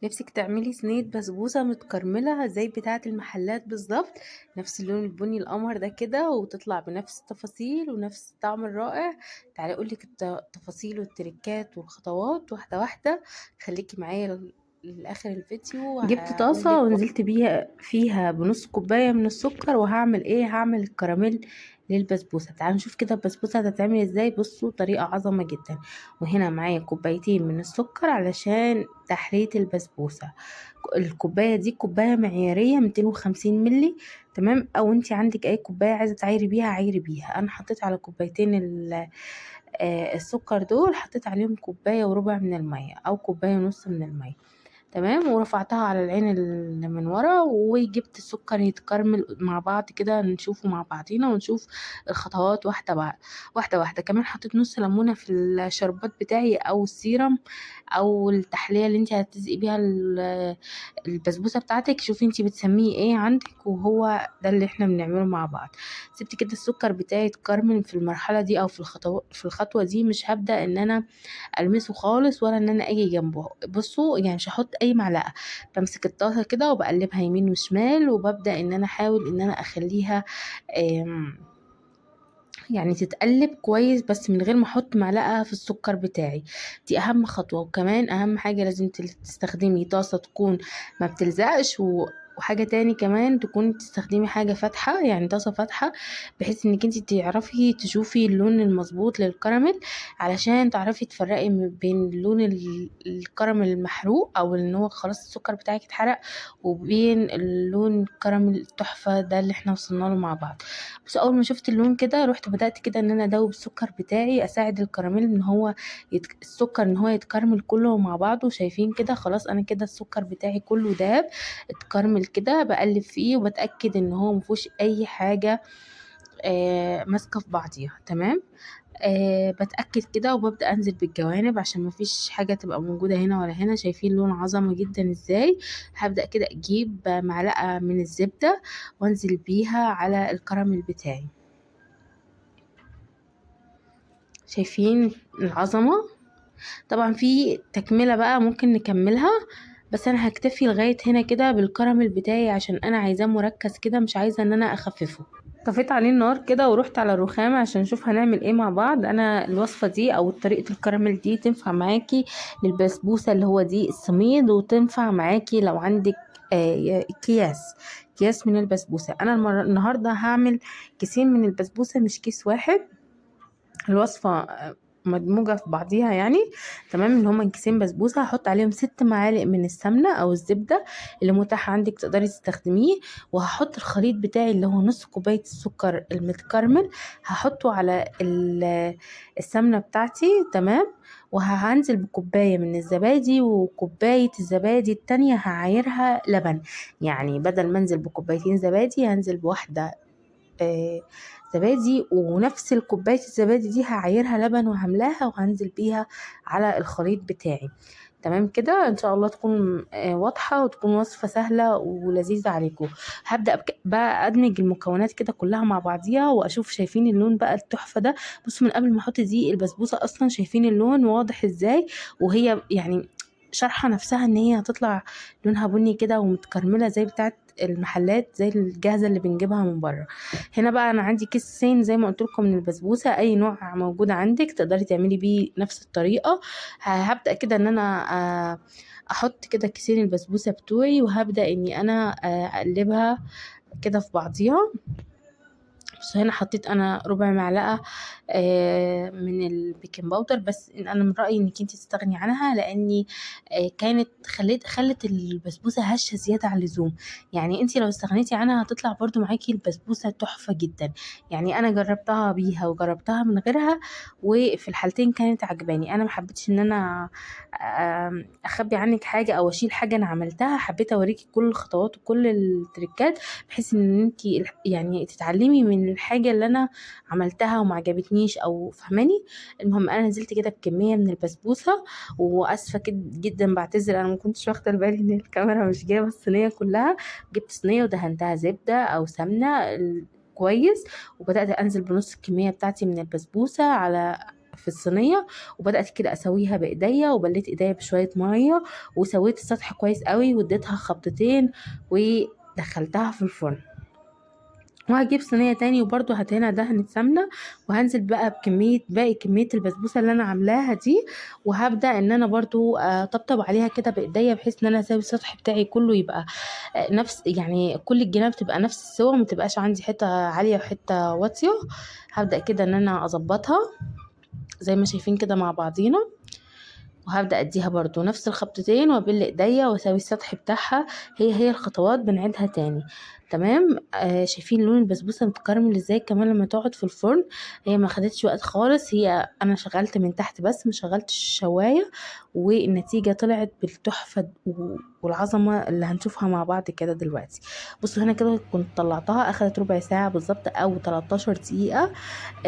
نفسك تعملي صينية بسبوسة متكرملة زي بتاعة المحلات بالظبط، نفس اللون البني القمر ده كده، وتطلع بنفس التفاصيل ونفس الطعم الرائع. تعالي اقولك التفاصيل والتركات والخطوات واحدة واحدة، خليكي معايا لآخر الفيديو. جبت طاسة هقولك ونزلت بيها فيها بنص كوباية من السكر، وهعمل ايه؟ هعمل الكراميل للبسبوسة. تعالوا نشوف كده البسبوسة هتتعمل ازاي. بصوا طريقة عظمة جدا. وهنا معايا كوبايتين من السكر علشان تحلية البسبوسة. الكوباية دي كوباية معيارية 250 ملي، تمام؟ او انتي عندك اي كوباية عايزة تعايري بيها عايري بيها. انا حطيت على كوبايتين السكر دول، حطيت عليهم كوباية وربع من المية او كوباية ونص من المية، تمام؟ ورفعتها على العين اللي من ورا، وجبت السكر يتكرمل مع بعض كده، نشوفه مع بعضينا ونشوف الخطوات واحدة واحدة واحدة. كمان حطيت نص ليمونة في الشربات بتاعي او السيرم او التحلية اللي انت هتزقي بيها البسبوسة بتاعتك، شوفي انت بتسميه ايه عندك، وهو ده اللي احنا بنعمله مع بعض. سبت كده السكر بتاعي يتكرمل في المرحلة دي او في الخطوة دي، مش هبدأ ان انا المسه خالص ولا ان انا اجي جنبه. بصوا مش هحط اي معلقه، بمسك الطاسه كده وبقلبها يمين وشمال، وببدا ان انا احاول ان انا اخليها، تتقلب كويس، بس من غير ما احط معلقه في السكر بتاعي. دي اهم خطوة. وكمان اهم حاجة لازم تستخدمي طاسه تكون ما بتلزقش، وحاجه تاني كمان تكون تستخدمي حاجة فاتحة، يعني طاسه فاتحة، بحيث انك انت تعرفي تشوفي اللون المظبوط للكراميل، علشان تعرفي تفرقي بين لون الكراميل المحروق او ان هو خلاص السكر بتاعك اتحرق، وبين اللون الكراميل التحفة ده اللي احنا وصلنا له مع بعض. بس اول ما شفت اللون كده رحت بدات كده ان انا ادوب السكر بتاعي، اساعد الكراميل ان هو السكر ان هو يتكرمل كله مع بعضه. شايفين كده؟ خلاص انا كده السكر بتاعي كله داب اتكرمل كده، بقلب فيه وبتاكد ان هو مفيهوش اي حاجة، ماسكه في بعضيها، تمام؟ بتاكد كده وببدا انزل بالجوانب عشان مفيش حاجة تبقى موجودة هنا ولا هنا. شايفين لون عظمه جدا ازاي؟ هبدا كده اجيب معلقه من الزبدة وانزل بيها على الكراميل بتاعي. شايفين العظمة؟ طبعا في تكمله بقى ممكن نكملها، بس انا هكتفي لغاية هنا كده بالكراميل بتاعي عشان انا عايزاه مركز كده، مش عايزه ان انا اخففه. طفيت عليه النار كده ورحت على الرخامه عشان نشوف هنعمل ايه مع بعض. انا الوصفة دي او طريقه الكراميل دي تنفع معاكي للبسبوسه اللي هو دي السميد، وتنفع معاكي لو عندك، اكياس من البسبوسه. انا النهارده هعمل كيسين من البسبوسه مش كيس واحد. الوصفة مدموجة في بعضيها يعني، تمام؟ اللي هما كيسين بسبوسة هحط عليهم 6 معالق من السمنة او الزبدة اللي متاحة عندك تقدري تستخدميه، وهحط الخليط بتاعي اللي هو نص كوباية السكر المتكرمل هحطه على السمنة بتاعتي، تمام؟ وهنزل بكوباية من الزبادي، وكوباية الزبادي التانية هعايرها لبن، يعني بدل ما انزل بكوبايتين زبادي هنزل بواحدة، زبادي، ونفس الكوباية الزبادي دي هعايرها لبن وهملاها وهنزل بيها على الخليط بتاعي، تمام كده؟ ان شاء الله تكون، واضحة وتكون وصفة سهلة ولذيذة عليكم. هبدأ بقى ادمج المكونات كده كلها مع بعضيها واشوف. شايفين اللون بقى التحفة ده؟ بصوا من قبل ما احط دي البسبوسة اصلا شايفين اللون واضح ازاي، وهي شارحة نفسها ان هي هتطلع لونها بني كده ومتكرملة زي بتاعت المحلات، زي الجاهزة اللي بنجيبها من بره. هنا بقى انا عندي كيسين زي ما قلت لكم من البسبوسة، اي نوع موجود عندك تقدري تعملي بيه نفس الطريقة. هبدأ كده ان انا، احط كده كيسين البسبوسة بتوعي، وهبدأ اني انا، اقلبها كده في بعضيها. بس هنا حطيت انا ربع معلقة، من البيكنج باودر، بس انا من رأيي انك انت تستغني عنها، لاني، كانت خلت البسبوسة هشة زيادة عن اللزوم. انت لو استغنيتي عنها هتطلع برضو معاكي البسبوسة تحفة جدا. انا جربتها بيها وجربتها من غيرها، وفي الحالتين كانت عجباني. انا ما حبيتش ان انا، اخبي عنك حاجة او اشيل حاجة انا عملتها، حبيت اوريكي كل الخطوات وكل التريكات، بحيث ان انت تتعلمي من الحاجة اللي انا عملتها وما عجبتنيش او فهماني. المهم انا نزلت كده بكمية من البسبوسة، واسفة جدا بعتذر انا ما كنتش واخدة بالي ان الكاميرا مش جايبة الصينية كلها. جبت صينية ودهنتها زبدة او سمنة كويس، وبدأت انزل بنص الكمية بتاعتي من البسبوسة على في الصينية، وبدات كده اسويها بايديا، وبليت ايديا بشوية مية وسويت السطح كويس قوي، واديتها خبطتين ودخلتها في الفرن. وهجيب صينية تاني وبرده هدهنها دهنه سمنه، وهنزل بقى بكمية باقي كمية البسبوسه اللي انا عاملاها دي، وهبدا ان انا برده اطبطب عليها كده بايديا، بحيث ان انا اسوي السطح بتاعي كله يبقى نفس، يعني كل الجناب تبقى نفس السوا، ما تبقاش عندي حتة عالية وحتة واطية. هبدا كده ان انا اظبطها زي ما شايفين كده مع بعضينا، وهبدا اديها برده نفس الخبطتين وابل ايديا واسوي السطح بتاعها. هي الخطوات بنعيدها تاني. تمام. شايفين لون البسبوسه متكرمل ازاي كمان لما تقعد في الفرن. هي ما خدتش وقت خالص، هي انا شغلت من تحت بس ما شغلتش الشوايه، والنتيجة طلعت بالتحفه والعظمة اللي هنشوفها مع بعض كده دلوقتي. بصوا هنا كده كنت طلعتها، اخدت ربع ساعة بالظبط او 13 دقيقة.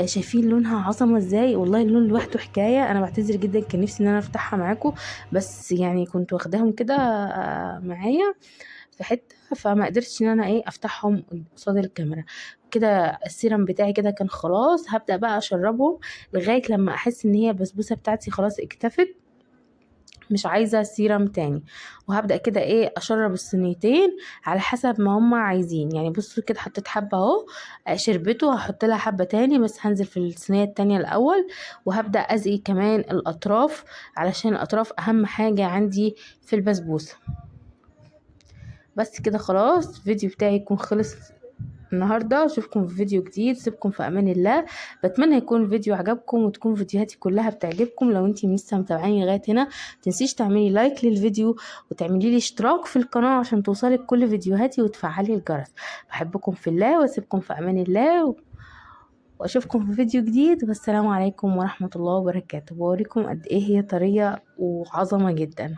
شايفين لونها عظمه ازاي، والله اللون لوحده حكاية. انا بعتذر جدا، كان نفسي ان انا افتحها معاكم، بس يعني كنت واخداهم كده معايا في حتة، فما قدرتش ان انا افتحهم قصاد الكاميرا كده. السيرم بتاعي كده كان خلاص، هبدا بقى اشربهم لغاية لما احس ان هي البسبوسه بتاعتي خلاص اكتفت، مش عايزه سيرم تاني. وهبدا كده اشرب الصينيتين على حسب ما هم عايزين. يعني بصوا كده حطيت حبه اهو، شربته، هحط لها حبه تاني، بس هنزل في الصينية التانية الاول. وهبدا ازقي كمان الاطراف، علشان الاطراف اهم حاجة عندي في البسبوسه. بس كده خلاص الفيديو بتاعي يكون خلص النهارده. اشوفكم في فيديو جديد، سيبكم في امان الله. بتمنى يكون الفيديو عجبكم وتكون فيديوهاتي كلها بتعجبكم. لو انتي لسه متابعاني لغاية هنا متنسيش تعملي لايك للفيديو وتعملي لي اشتراك في القناة عشان توصلك كل فيديوهاتي وتفعلي الجرس. بحبكم في الله واسيبكم في امان الله، واشوفكم في فيديو جديد. والسلام عليكم ورحمة الله وبركاته. بوريكم قد ايه هي طرية وعظمه جدا.